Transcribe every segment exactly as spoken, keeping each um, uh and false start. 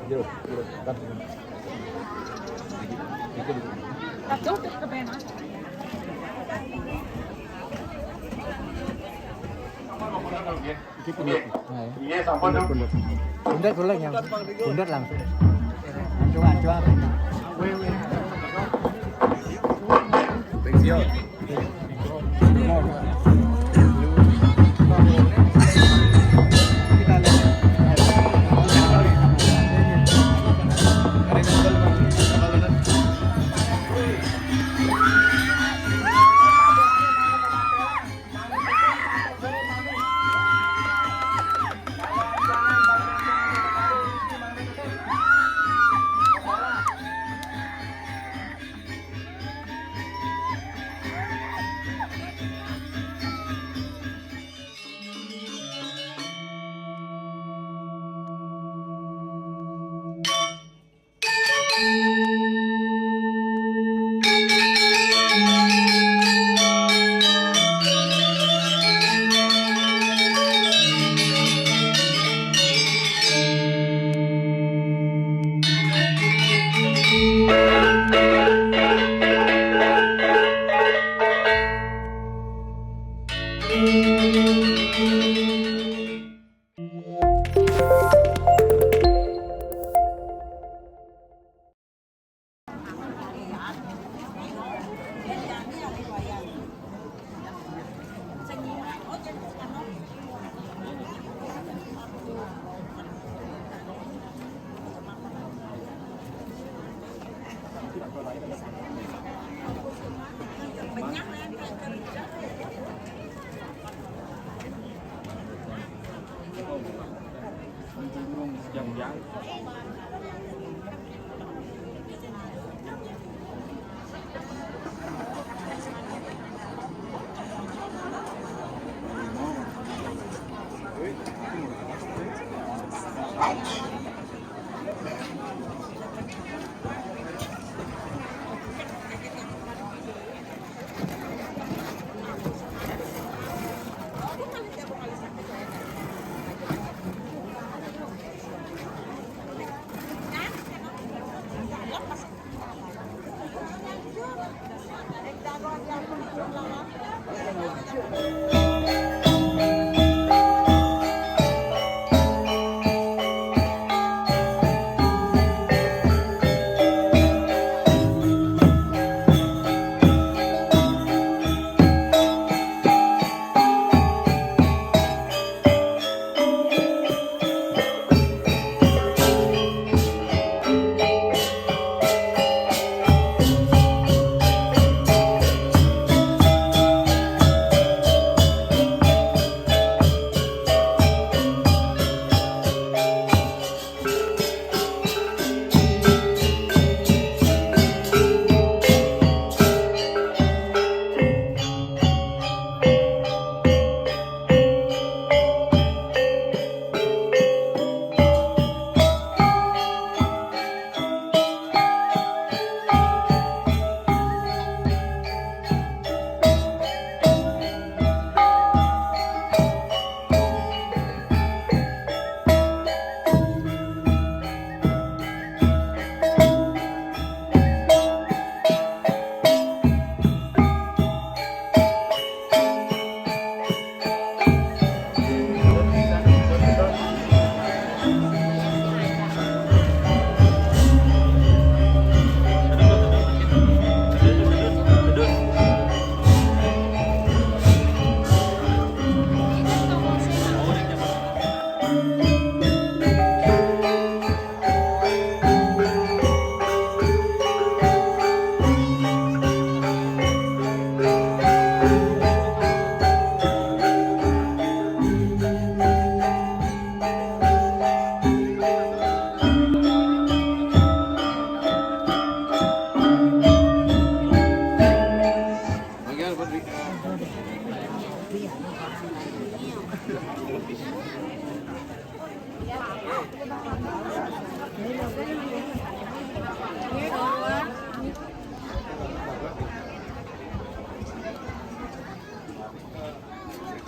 Bundet, bundet. Bundet, bundet yang bundet langsung. Ancua, ancua. Atención.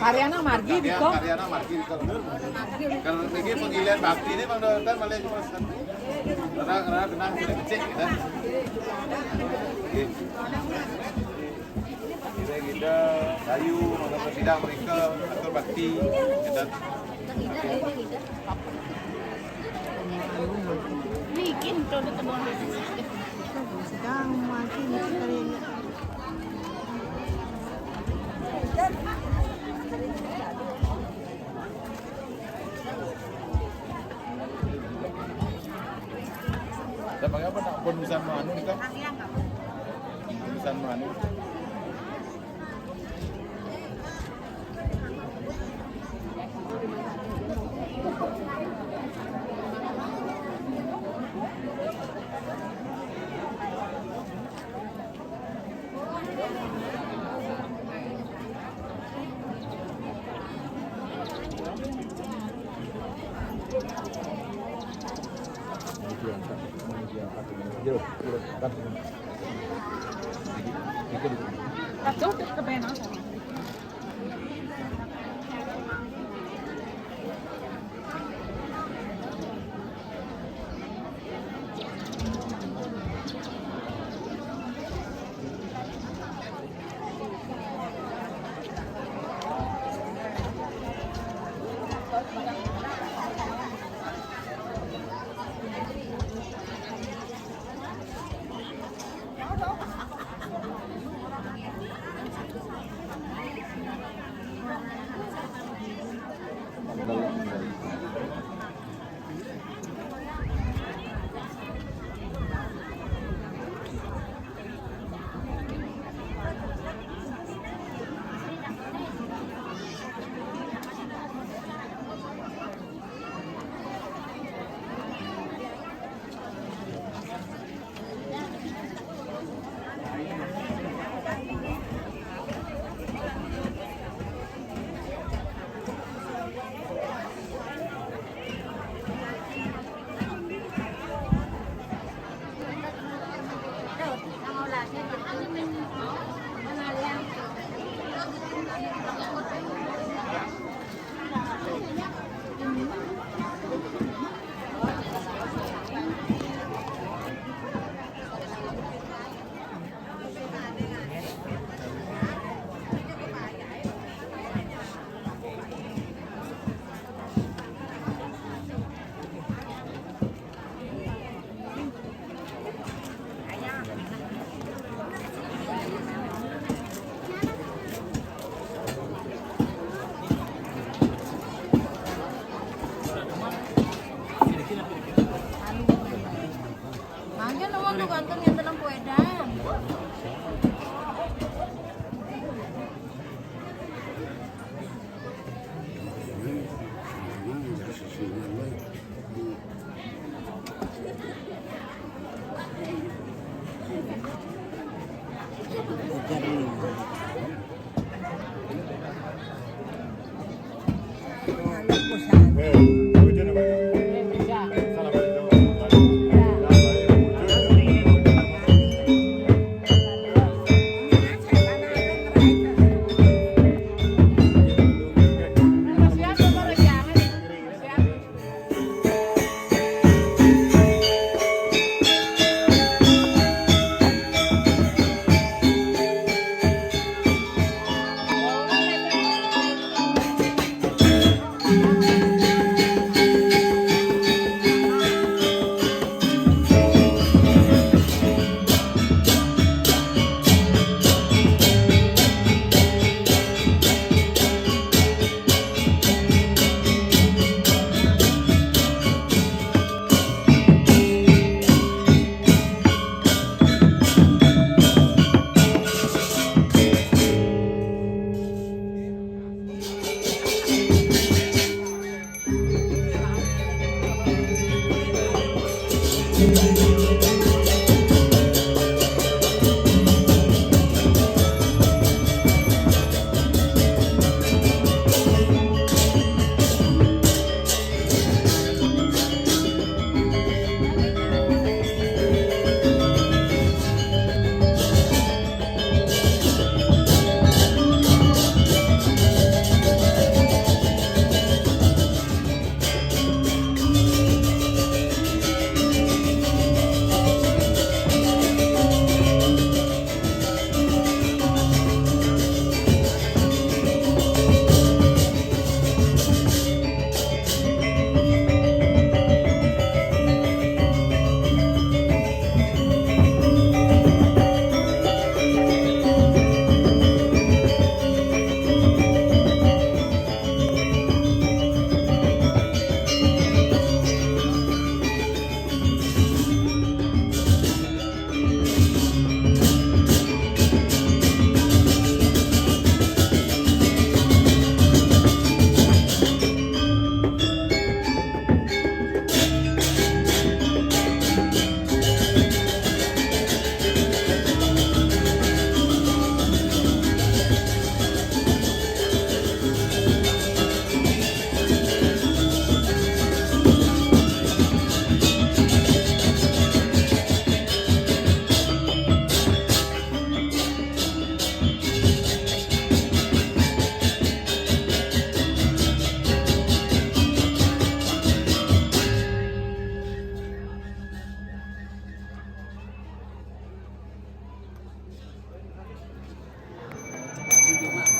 Karyana margi, Dito. Karyana margi, Dito. Kalau ini panggilan bakti ini, Bang Dotan, malah cuma satu. Rara, Rara kenal, kita kecil, kita. Okey. Kira kita kayu, maka sidang mereka, atur bakti, kita. Bikin produk kedua. Sedang makin sekali. Dah pakai apa nak pun tulisan manu ni kan? Tulisan manu.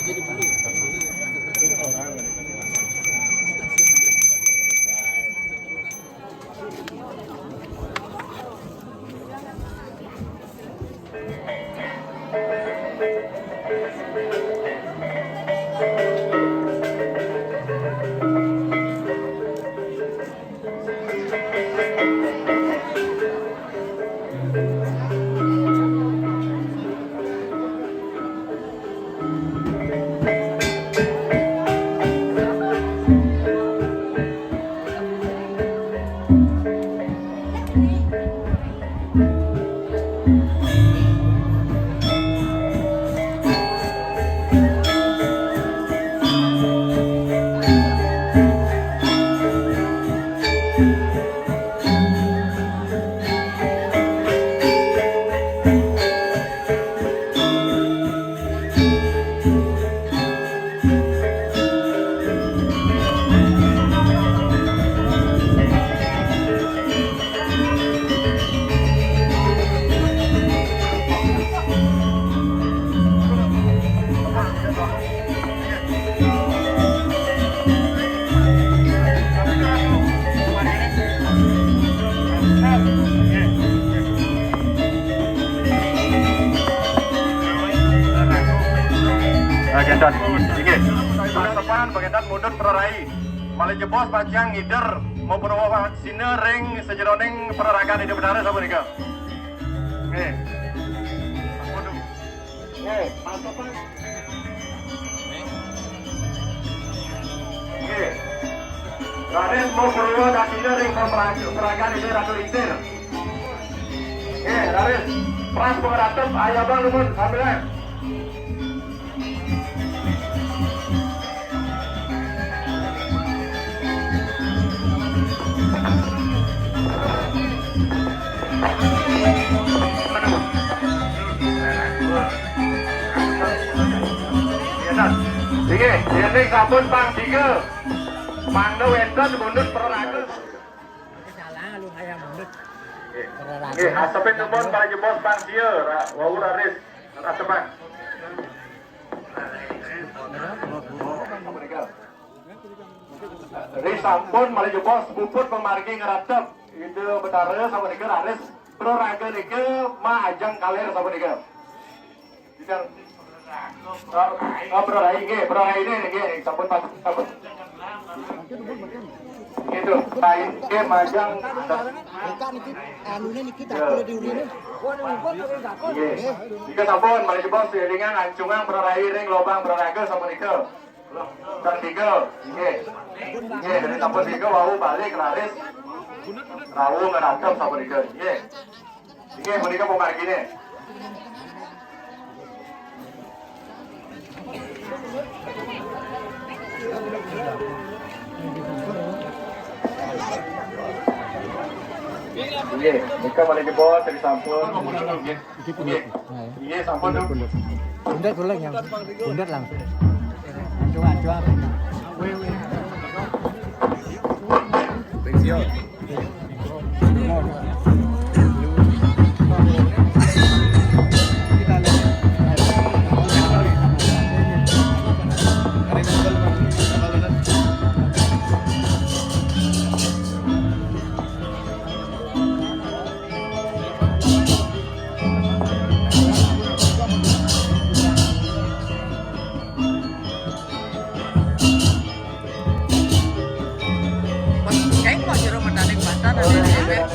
Bagian depan, bagian depan mundur perorai. Malih jebos pacang ngider mapunawa sina ring sajeroning peraragan Ida Betara sapunika. Nggih. Waduh. Nggih, mantap, Pak. Nggih. Raden mau perlu dasina ring pemeraga-, peragaan ini Ratu Lingsir. Nggih, raris. Pras pengeratep, ayo bang, numun, sambilan. Nggih, yen sampun pang tiga. Mangda wénten mundut peraraga. Salah, lu kaya mundut. Nggih. Peraraga. Nggih, asepin numpun para jebos pang sia, ra-, wau raris. Asepang. Ri sampun malih jebos puput pamargi ngratep Ida Betara sapunika raris praraga nika majeng kaler sapunika. Jujur. Ah, ah, praraga nggih, praraga ini nggih sampun pas sampun. Gitu. Lain nggih majeng. Bukan niki, anune niki dapure di urine. Nggih. Nika sampun malih jebos iringan ancungang praraga ring lobang praraga sapunika. Teng tiga, nggih. Nggih, dari sampun tiga wau balik raris. Rauh ngratep sapunika, nggih. Nggih, punika pamargine. Nggih, nika malih jebos dari sampun. Nggih. Nggih, sampun, Dok. Pundut, pundut, yang pundut langsung. Aduh, aduh. Thank you. Kayak mau jero menarik mata nanti di ember.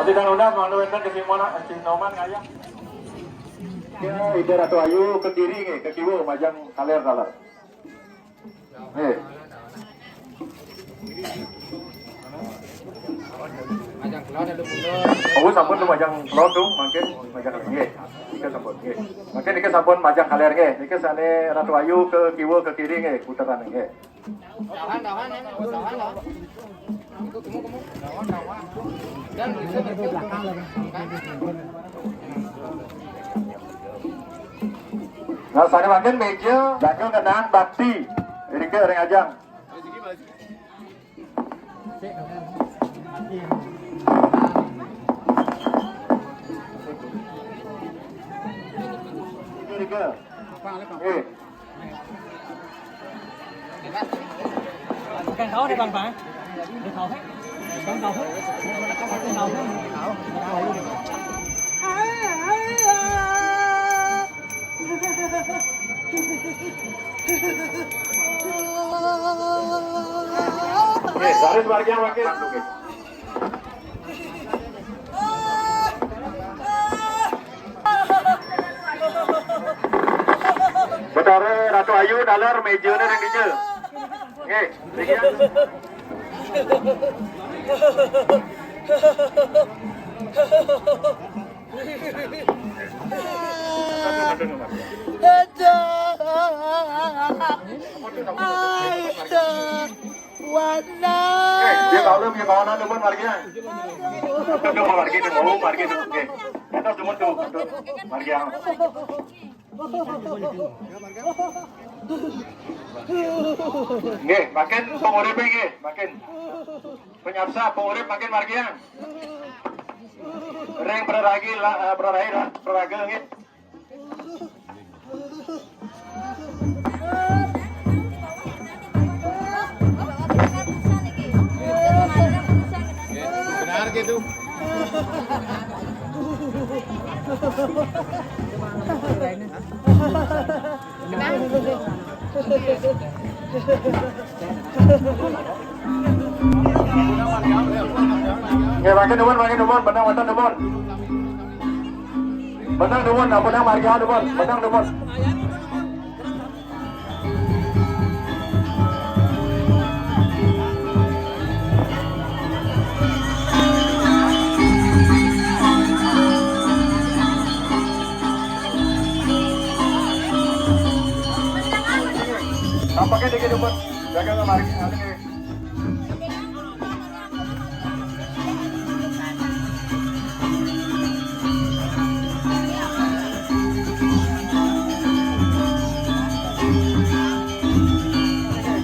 Sidang lunas, mangda wénten kasinoman, kasinoman ngayah. Ya, Ida Ratu Ayu ke kiri nggih, ke kiwa majeng kalér taler. Nggih. Oh, sampun tuh majeng kelod tuh, mangkin majeng nggih. Nika sampun nggih. Mangkin nika sampun majeng kalér nggih. Nika sané Ratu Ayu ke kiwa ke kiri nggih, puteran nggih. Dawan, dawan, ya. Dawan, dawan. Itu kamu, kamu. Dawan, dawan. Dan itu, itu. Nah, sané mangkin méja, bakal ngenang bakti. Irika ring ajeng. Irika. Eh. Oke, baris margi yang makin. Betara Ratu Ayu, taler méjané ring dija. Nggih, niki. Wana. Eh, dia tahu dia mau nanya pun margi. Aduh, margi itu mau, margi itu. Oke. Atas cuma tuh, aduh, margi yang. Nggih, makin pengurip nggih, makin penyapsa pengurip makin margiang. Ring praragi la, eh, prarai la, praraga nggih. Benar gitu. Nggih, makin nuwun, makin nuwun, benang wénten nuwun. Benang nuwun, ampun margi nuwun, benang nuwun. Tampaknya dikit, Dukun. Jaga kemarin.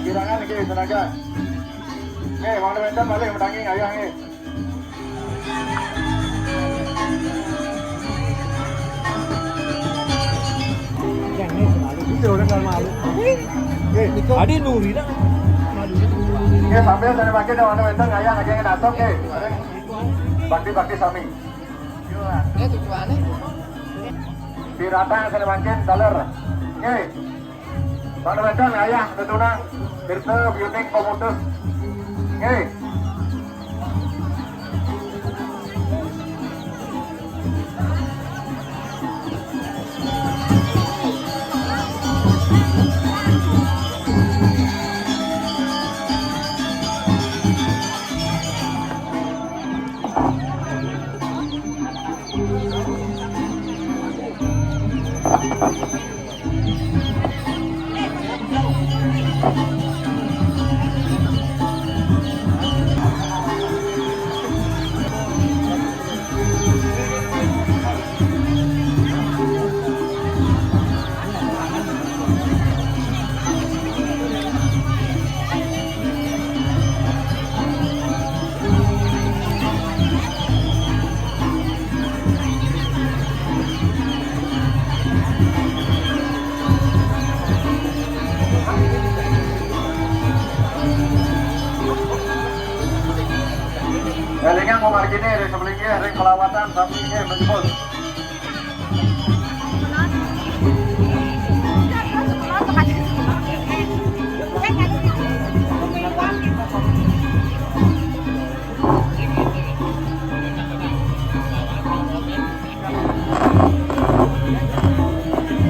Girangan niki tenaga. Nggih, mangda wénten malih menangi ayah nggih. Adi nuri dah. Nggih, sambil sané mangkin mangda wénten ayah lagi yang datang nggih. Bakti-bakti sami. Ini tujuannya. Piratang sané mangkin taler. Nggih. Mangda wénten ayah tetunan Tirta Beauty Pemutus. Nggih. Élingang mau marginé ring sebelingnya, ring pelawatan sami nggih, menjemput.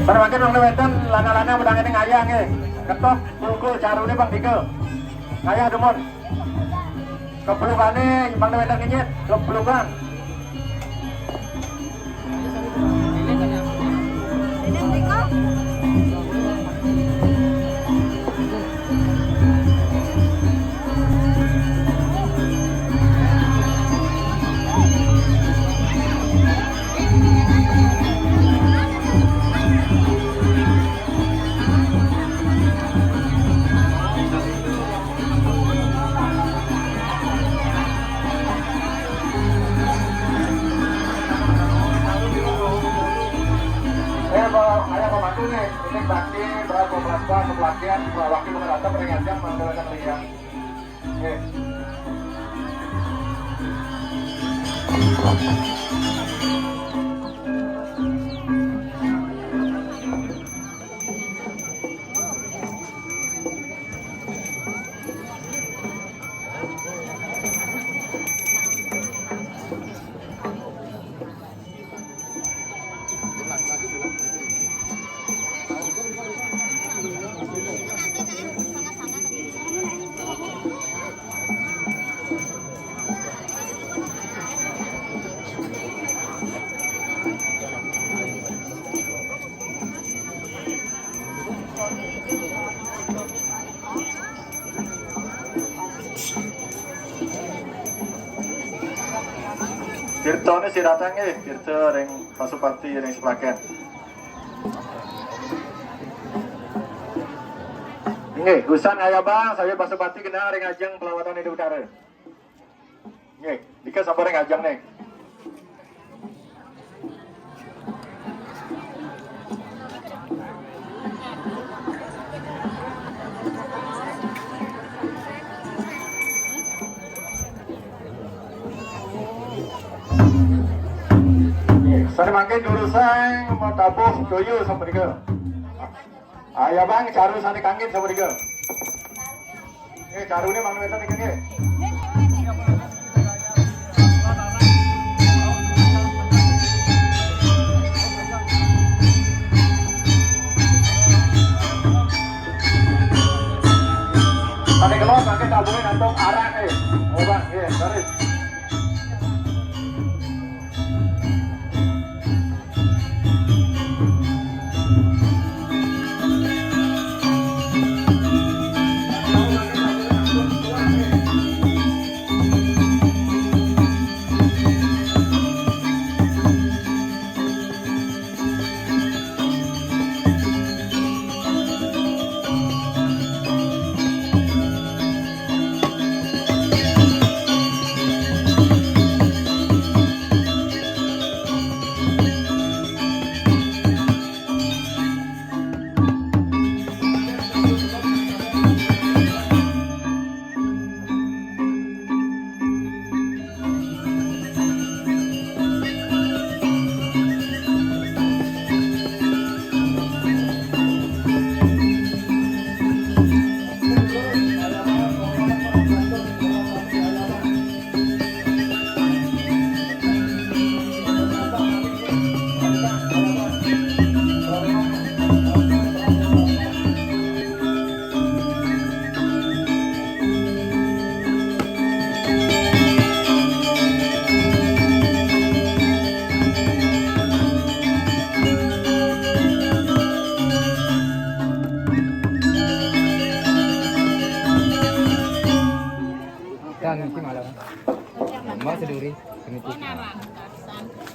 Para makin mangda wénten lana-lana mudahané ngayah nggih. Ketok kulkul caruné pang tiga. Ngayah dumun. Keplukane mangda wénten ngenyit, keplukan. Eh, Pak, ayah pembantu nih, ini bakti, berapa pelatihan, pelatihan, wakil pengeratap, ring ajang mangdalaken liang. Nggih. Tirtane sira datang nggih, tirta ring Pasupati ring Seplaken. Nggih, usan ngayabang sawi Pasupati genah ring ajeng pelawatan Ida Betara. Nggih, dika sabar ring ajeng nih. Nggih, sane mangkin durusang matabuh toya sapunika. Ayabang caru sane kangin sapunika. Nggih, carune mangda wénten niki nggih. Sane kula mangke tabuhe ngantuk arak nggih. Oh, Bang, nggih, terus. Dan mesti malam. Mau seduri, kena.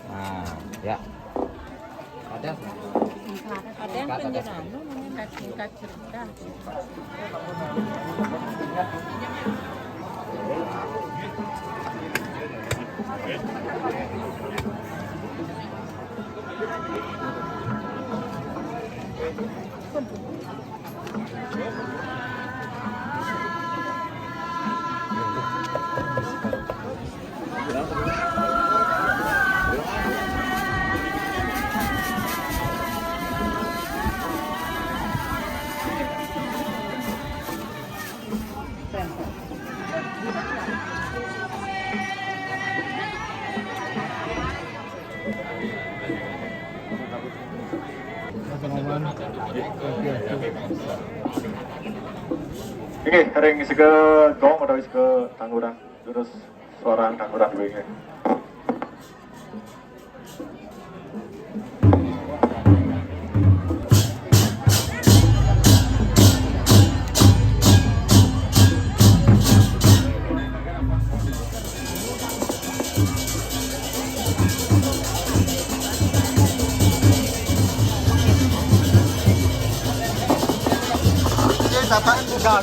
Nah, ya. Ada. Ada yang penjelasan, tingkat cerita. Inggih, ring sega gong utawi sega tangguran. Terus suara tangguran duwe inggih. Oke,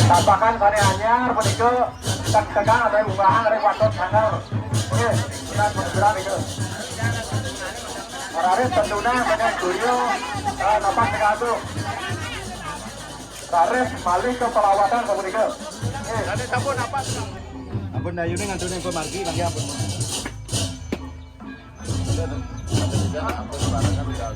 tapakan sane anyar punika tegang ada unggahan dari watot sangar. Oke, sudah bergerak itu. Raris tentunya dengan Suryo, eh, napas negatif. Raris malih ke pelawatan sapunika. Oke. Tadi sampun apa? Ampun, dayune ngantune engko margi, mangke ampun. Lor, lor, lor, lor, lor.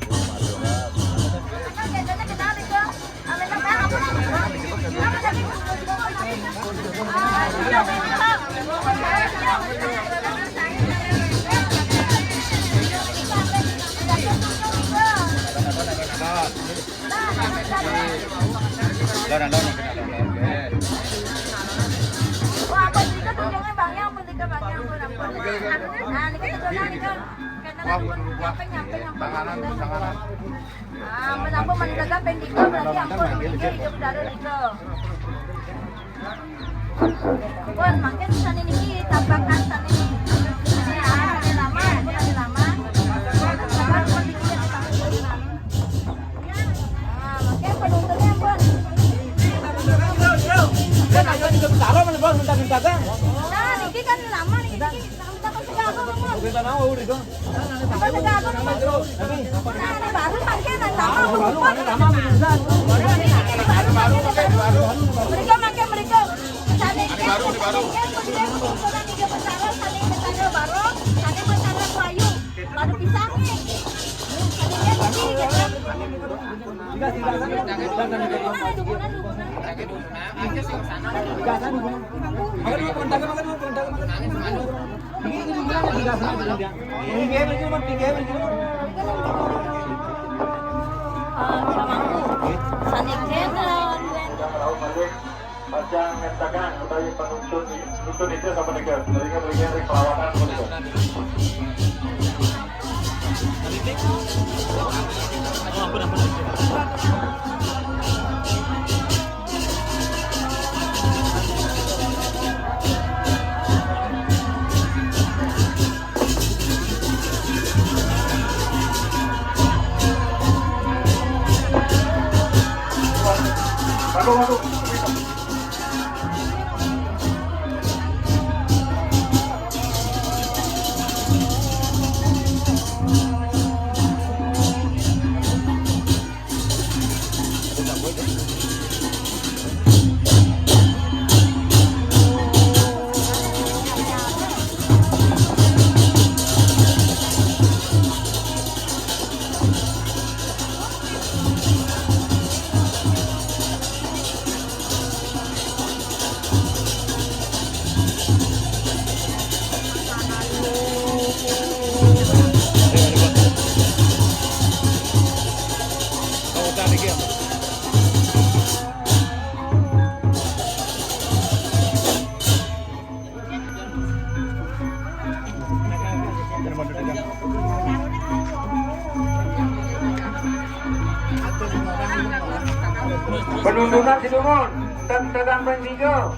Wah, apa nika tunjunge Bang Yang, apa nika Bang Yang, ampun, ampun. Nah, nika tunjungan nika. Karena nyampe, nyampe, nyampe. Tanganan, tanganan. Ah, ampun, ampun, mani nika pendika berarti ampun, nika, nika, nika. Pun mangkin sane niki tapakan sane. Sane lama, sane lama. Sabar, pun niki tapakan. Ah, mangkin penontonnya pun. Kan ayo juga besar mana bos minta minta kan. Nah, niki kan lama niki. Niki minta kan sudah aku ngomong. Kita mau udah dong. Baru makan, lama. Baru makan, lama. Mereka makan, mereka. Sane, baru, baru. Sane, baru. Baru pisang nih. Sane, ya, jadi, gitu. Pacang ngentakan utawi penuntun, penuntun itu sama nika. Mereka berikan ring perlawanan sama nika. Penuntunan Sinuhun, ten tegang ping tiga.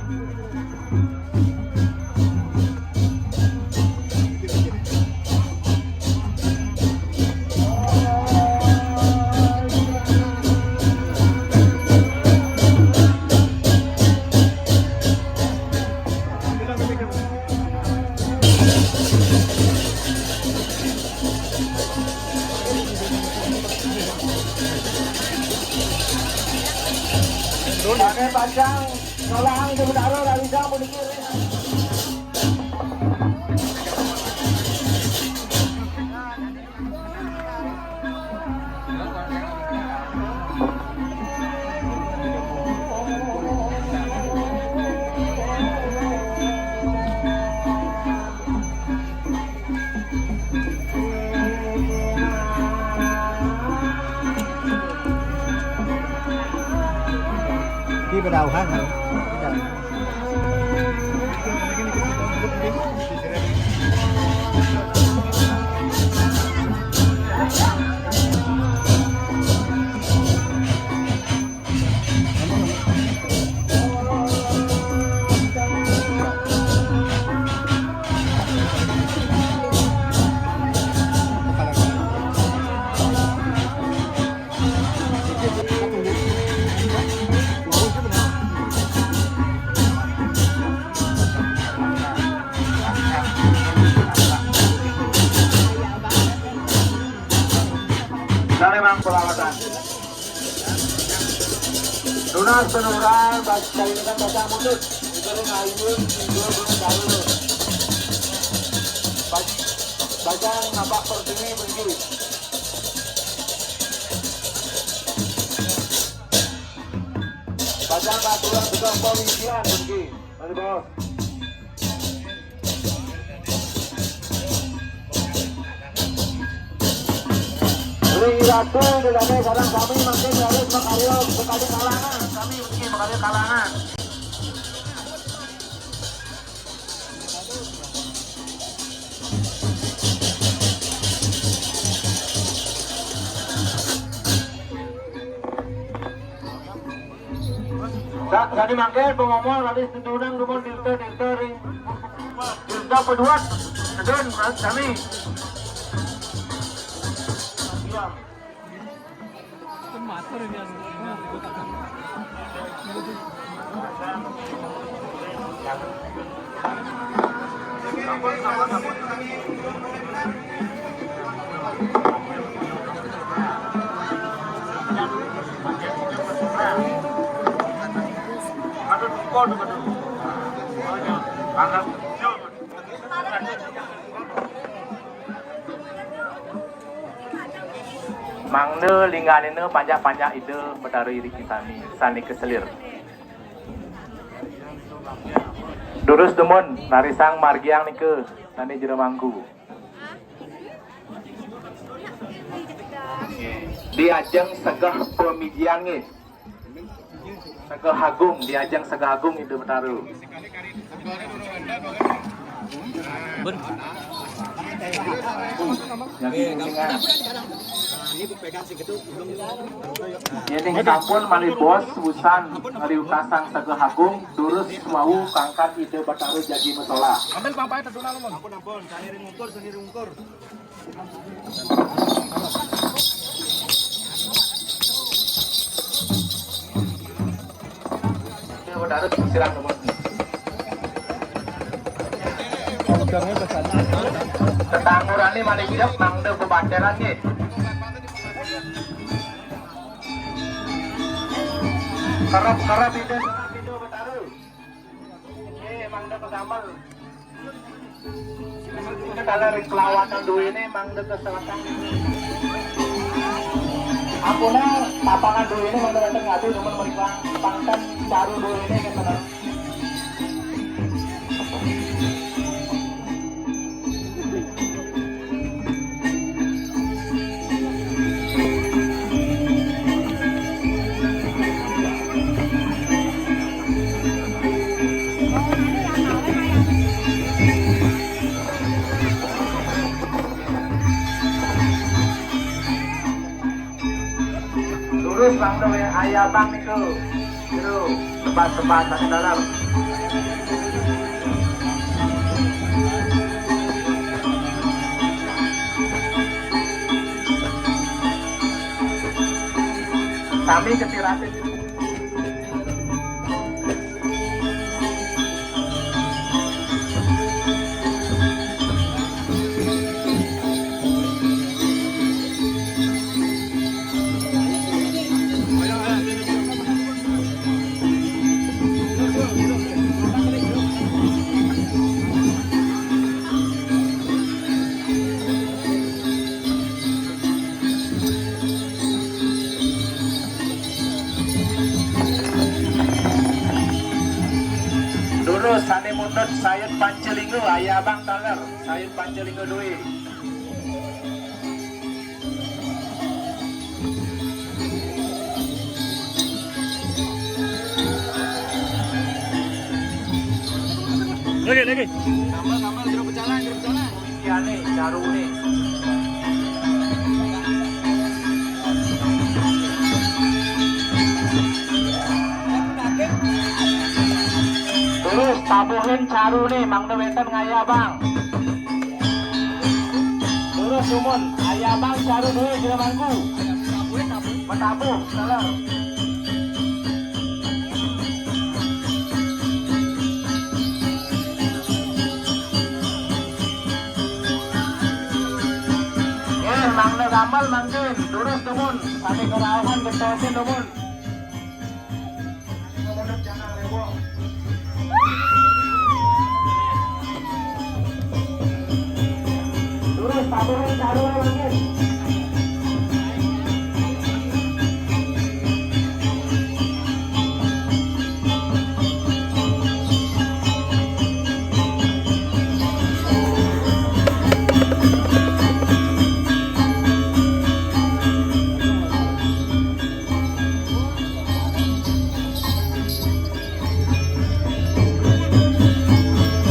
Sane pacang nyolahang sementara rarisang puniki. Kedauhan. Dari Mang Pelawatan. Tunas penuran, baca ini kan baca mundut. Itu ring ayun, tidur, belum tahu. Baca, baca ngapak pertiwi, pergi. Baca aturan tukang polisian, pergi. Mari, Bos. Ring ratu, di sana kadang kami makin harus makaryo sekali kalangan. Kami mungkin makaryo kalangan. Sa-, sani mangke pamomol raris tutunan dumun dirta-dirta ring dirta paduat. Sedun, sami. Iya. Mangda lingganina panjak-panjak Ida Betara iriki sami, sane kaselir. Durus dumun, rarisang margiang nika, sane jero mangku. Di ajeng segeh pamijian nggih. Segeh agung, di ajeng segeh agung Ida Betara. Bun. Jadi, ini pegang sing gitu, belum. Yen sampun malih bos usan ngriukasang segeh agung, durus wau kangkat Ida Betara jagi masolah. Ambil pampahe tedunan, Mon. Ampun, ampun, sani ring ungkur, sani ring ungkur. Ida Betara sirah nomor. Tetangurane malih jep mangda bebanderan nggih. Kerep-kerep Ida, Ida Betara. Nggih, mangda kegamel. Kala ring kelawatan duene mangda keselatan. Ampuna tapangan duene mangda wenten ngadu demen mripang pangkat caru duene kenten. Lurus bang tuh ya, ayah bang itu. Itu tempat-tempat tadi dalam. Kami ketiratin. Durus sane mundut Sayun Pancalinga, ayah abang taler, Sayun Pancalinga due. Lagi. Tambah, tambah, jeruk pecalang, jeruk pecalang. Iya nih, caru nih. Terus tabuhin caru nih, Mang Dewetan ngaya, Bang. Terus sumun, aya, Bang, caru dulu, jelemaku. Metabuh, salah. Eh, Mang Dewetan mangkin, terus sumun, sampai kerauhan, becosin sumun.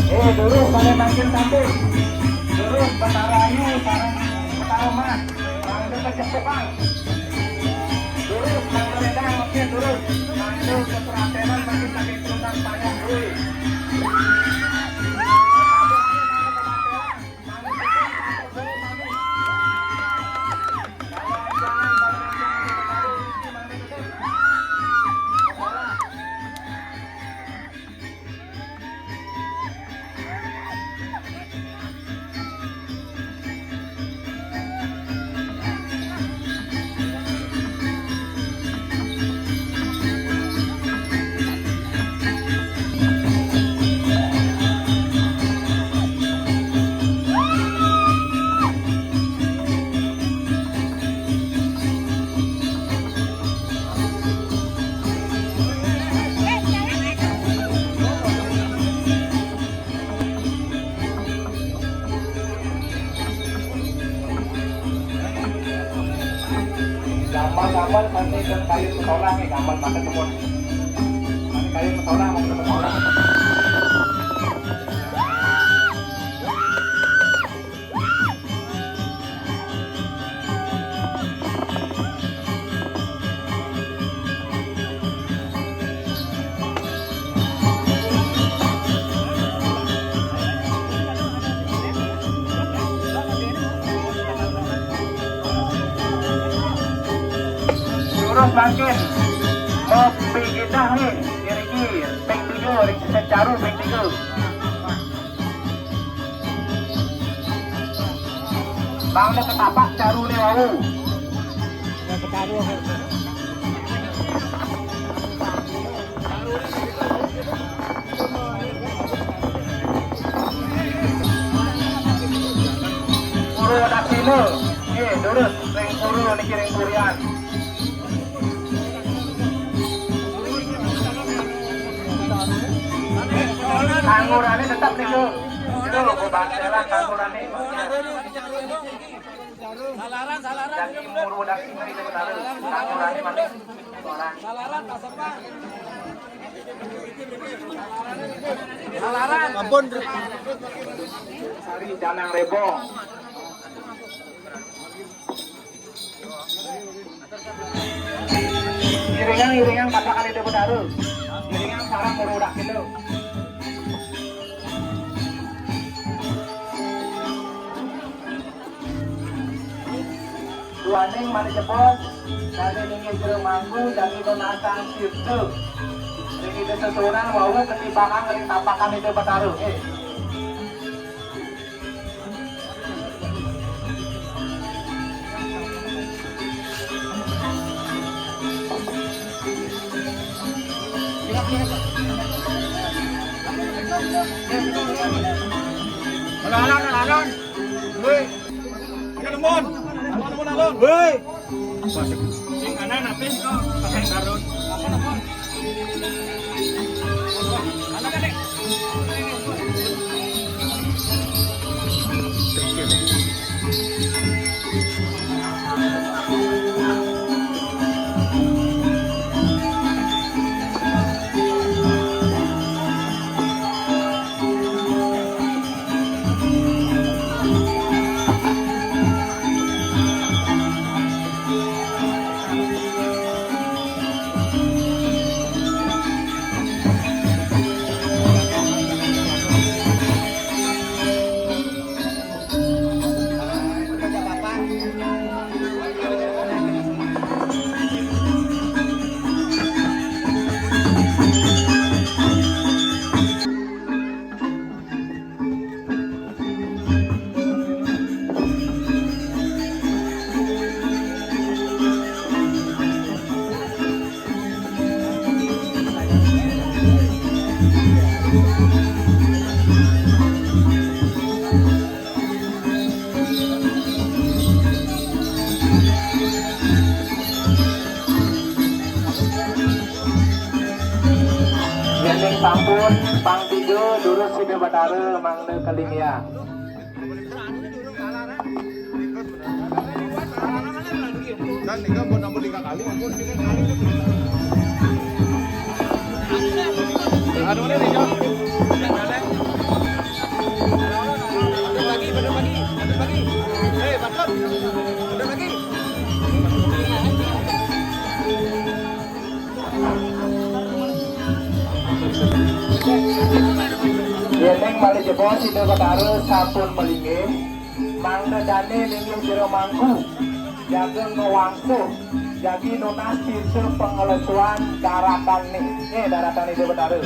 Eh, terus pada makin cantik. Terus Betara Ayu, sareng Betara Mas. Bang, itu kecepukan. Terus, Bang Rendang, oke, terus. Bang, itu keperhatian makin sakit, terus, Bang, banyak duit. Gampang-gampang nanti ke kayu sekolah nih, gampang banget tuh, Bos. Nanti kayu sekolah, mau ke sekolah. Terus makin mau pindah nih, Riki, ping tujuh, Riki secaru, ping tujuh. Bang, ada ketapak caru nih, wau. Ya, ketaruh. Puru Daksina. Nggih, durus ring puru niki ring purian. Tanggurane tetep niku. Itu lho, Bu Bang, jalan tanggurane. Salaran, salaran. Daging muru, daging muru, salaran. Salaran, salaran, Pak Sarpam. Salaran. Ampun. Sari Danang Rebong. Iringan, iringan, kata kali dua taruh. Iringan, sarang muru, daging muru. Duaning mani jebos, dadi linggih jero mangku, dadi penasan sirna. Ring Ida sesuunan wau ketibangan ring tapakan Ida Betara. Eh. Alon, alon, alon. Woi. Ada lemon. Alon, alon, alon. Woi. Sing ana napi kok pakai sarung. Apa, apa? Ana kan, Dek? Pun pang tiga durus Ida Betara mangda kalingiang. Kan nika pun ampun tiga kali, ampun tiga kali. Anu mana nih, Jang? Bagi, bagi, bagi, bagi. Hei, Bacut. Udah lagi. Yéning malih jebos Ida Betara sampun malinggih, mangda dané linggih jero mangku, jaga ngwangsuh, jagi nunas tirta pangalesuan daratané. Nggih, daratan Ida Betara.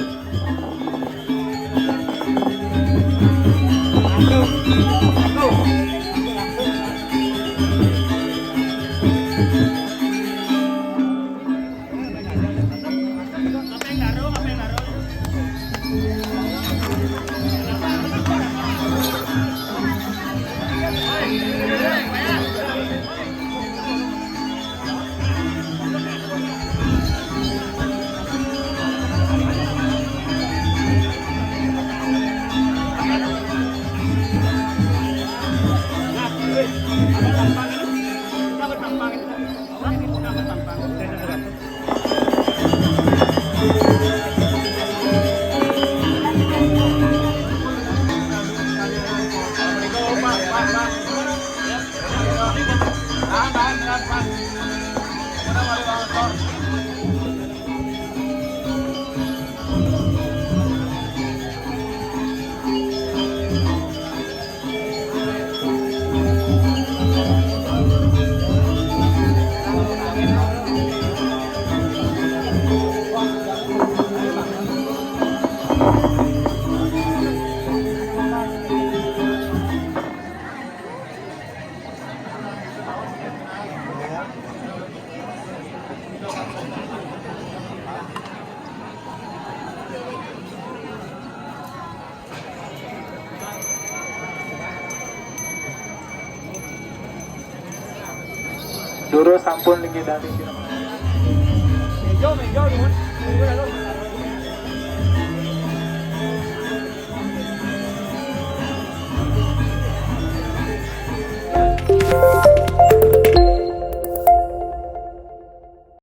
Durus sampun linggih dadi.